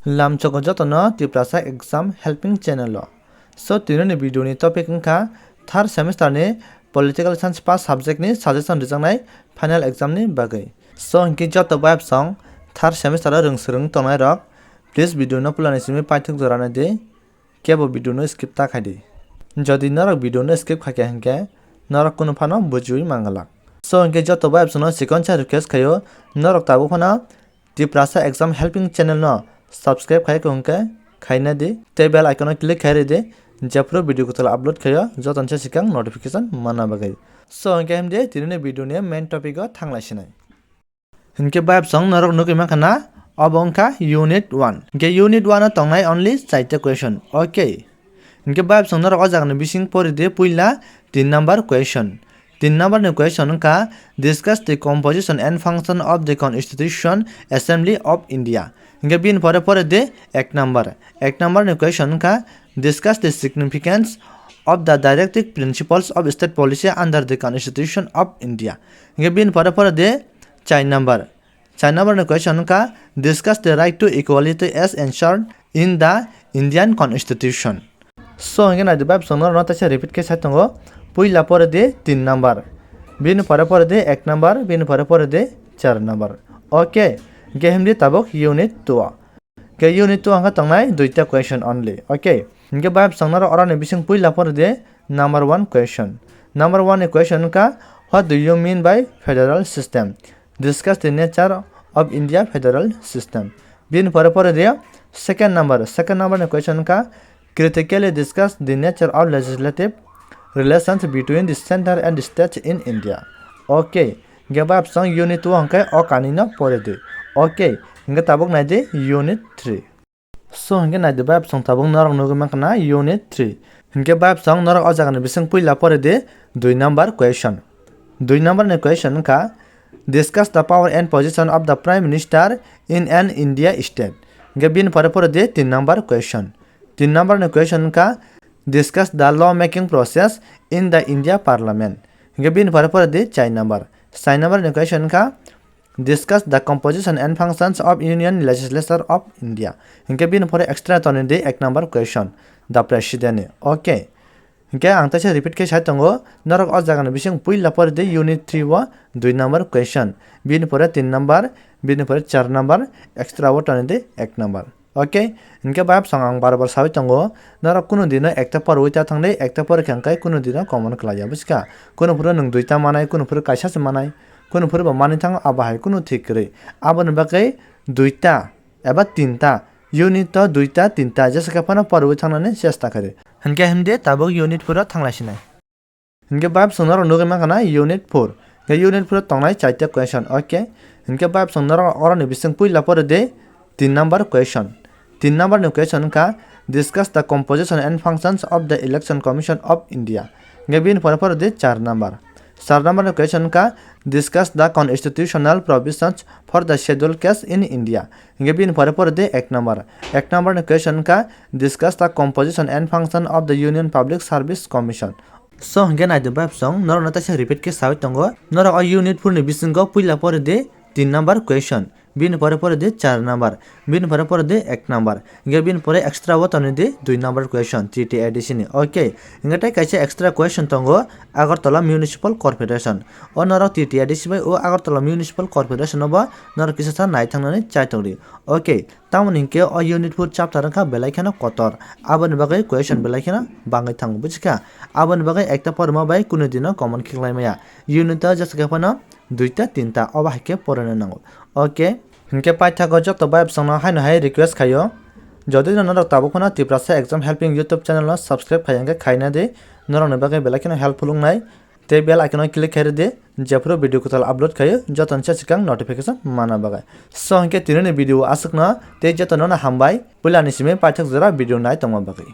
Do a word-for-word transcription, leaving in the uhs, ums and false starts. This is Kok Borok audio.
Lamchogo jotono Tiprasa Exam Helping Channel o. So, tinini video ni topic wngkha third semester ni Political Science pass subject ni suggestion rijaknai final exam ni bagwi. So, hinkhe joto bayapsong third semester o rwng swrwng tongnai rok, please video no pulani simi paithak jora nai di, kebo video no skip ta khai di. Jodi norok video no skip khaikha hinkhe norok kunu phano bujiwi mangalak. So, hinkhe joto bayapsong no chikonsa request khaio, norok tabuk phano Tiprasa Exam Helping Channel no subscribe khai khe hwnkhe khaina di, tei bell icon o click khai ridi, jephru video kwtal upload khaio jotono se sikang notification manna bagwi. So hwnkhe himdi tinini video ni main topic o thanglai sinai. Hinkhe bayapsong norok nugwi mankha na, obo wngkha unit one. Hinkhe unit one o tongnai only chaita question. Okay. Hinkhe bayapsong norok o jagani bising pori di puila tin number question. Tin number ni question wngkha, discuss the composition and function of the Constitution Assembly of India. Hinkhe bini pore pore di ek number. Ek number ni question wngkha, discuss the significance of the directive principles of state policy under the Constitution of India. Hinkhe bini pore pore di char number. Char number ni question wngkha, discuss the right to equality as enshrined in the Indian Constitution. So hinkhe naidi bayapsong norokno teisa repeat khe sai tongo. Puila pore di tin number, bini pore pore di ek number, bini pore pore di char number. Okay, hinkhe himdi tabuk unit two o. Hinkhe unit two o hinkhe tongnai duita question only. Okay, hinkhe bayapsong norok oroni bising puila pore di number one question. Number one ni question wngkha, what do you mean by federal system? Discuss the nature of India federal system. Bini pore pore di second number. Second number ni question wngkha, critically discuss the nature of legislative relations between the center and the states in India. Okay, hinkhe bayapsong unit two o hinkhe o kanino pore di. Okay, hinkhe tabuk nai di unit three. So hinkhe nai di bayapsong tabuk norok nugwi mankha na unit three. Hinkhe bayapsong norok o jagani bising puila pore di dui number question. Dui number ni question wngkha, discuss the power and position of the Prime Minister in an India state. Hinkhe bini pore pore di tin number question. Tin number ni question wngkha, discuss the law making process in the India Parliament. Hinkhe bini pore pore di char number. Char number ni question wngkha, discuss the composition and functions of Union Legislature of India. Hinkhe bini pore extra toni di ek number question, the president ni. Okay. Hinkhe ang teisa repeat khe sai tongo, norok o jagani bising puila pore di unit three o dui number question, bini pore tin number, bini pore char number, extra o toni di ek number. Okay, hinkhe bayapsong ang bar bar sawi tongo, norok kunu dino ekta porwi ta thang di, ekta porwi khe hwnkhe kunu dino common khlaiya, buchikha? Kunu phuru nwng duita manai, kunu phuru kaisa se manai, kunu phuru bo manwi thango, abo hai kunu thik kwrwi. Aboni bagwi duita eba tinta, unit o duita tinta jesa khe phano porwi thangnani chesta khaidi. Hinkhe himdi tabuk unit four o thanglai sinai. Hinkhe bayapsong norok nugwi mankha na unit four. Hinkhe unit four o tongnai chaita question. Okay. Hinkhe bayapsong norok oroni bising puila pore di tin number question. Tin number ni question wngkha, discuss the composition and functions of the Election Commission of India. Hinkhe bini pore pore di char number. Char number ni question wngkha, discuss the constitutional provisions for the schedule caste in India. Hinkhe bini pore pore di ek number. Ek number ni question wngkha, discuss the composition and function of the Union Public Service Commission. So hinkhe nai di bayapsong, norokno teisa repeat khe sawi tongo. Norok o unit four ni bisingo puila pore di tin number question, bini pore pore di char number, bini pore pore di ek number, hinkhe bini pore extra o tonwi di dui number question T T A D C ni. Okay, hinkhe tei kaisa extra question tongo, Agartala Municipal Corporation. O norok T T A D C bai o Agartala Municipal Corporation no bo norok kisa sa nai thangnani chai tongdi. Okay, tamoni hinkhe o unit four chapter wngkha belai kheno kotor. Aboni bagwi question belai kheno bangwi thango, buchikha? Aboni bagwi ekta porma bai kunu dino common khe khlai maya. Unit o jesa khe phano duita tinta obo hai khe porina nango. Okay, hinkhe paithago joto bayapsongno haino hai request khaio. Jodi no norok tabuk phano Tiprasa Exam Helping YouTube channel no subscribe khaiya hinkhe khaina di, norokni bagwi belai kheno helpful wngnai. Tei bell icon o click khai rwdi, jephru video kwtal upload khaio, jotono se swkang notification manna bagwi. So hinkhe tinini video aswkno, tei jotono no hambai, puilani simi paithak jora video nai tongma bagwi.